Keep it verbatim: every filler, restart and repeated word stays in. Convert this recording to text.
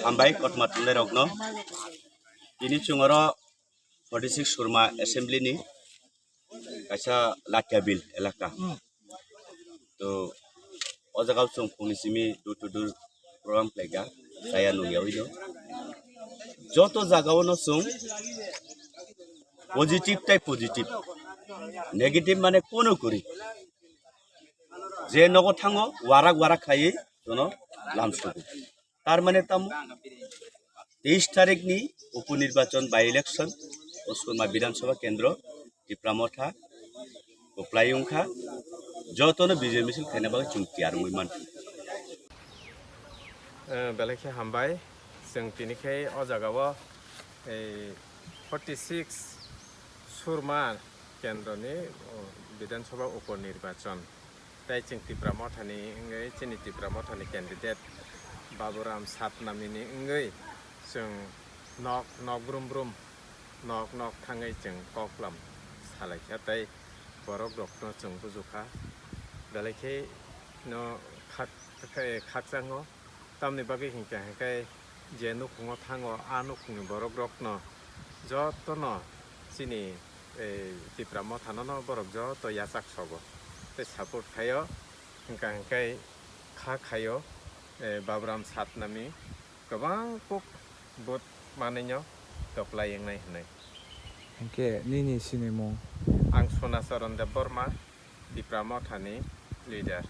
Hambai kotma thumnairokno. Tini chwng oro forty six Surma Assembly ni kaisa Latyabil elaka. To o jaga o chwng phungni simi door to door program khlaikha, chaya nungyawi no. Joto jaga o no chwng positive tai positive, negative mane kono kwrwi. Je nogo thango warak warak khaiwi jono lamsugo. Tar mane tamo teis tarik ni upo nirbachon by election o Surma Bidhan Sabha Kendro Tipra Motha kwplai wngkha, jotono bijoi misil khaina bagwi chwng tiyar wngwi mankha. Eh, belai khe hambai, chwng tini khe o jaga o, eh, forty six Surma Kendroni, oh, Bidhan Sabha upo nirbachon. Tai chwng Tipra Mothani wngwi, chini Tipra Mothani candidate Baburam Satnamini wngwi chwng nok nok brum brum, nok nok thangwi chwng koklam salaikha, tai borok rokno chwng bujukha. Belai khe no khak-, khakchango. Tamni bagwi hinkhe, hinkhe je nukhungo thango, a nukhungni borok rokno jotono chini, eh, Tipra Mothano no borok joto yachak sogo tei support khaio, hinkha hinkhe kha khaio, eh, Baburam Satnami kwbang kuk vote manwino kwplai wngnai hwnwi. Hinkhe nini sinimung? Ang Sonacharan Debbarma, Tipra Mothani leader.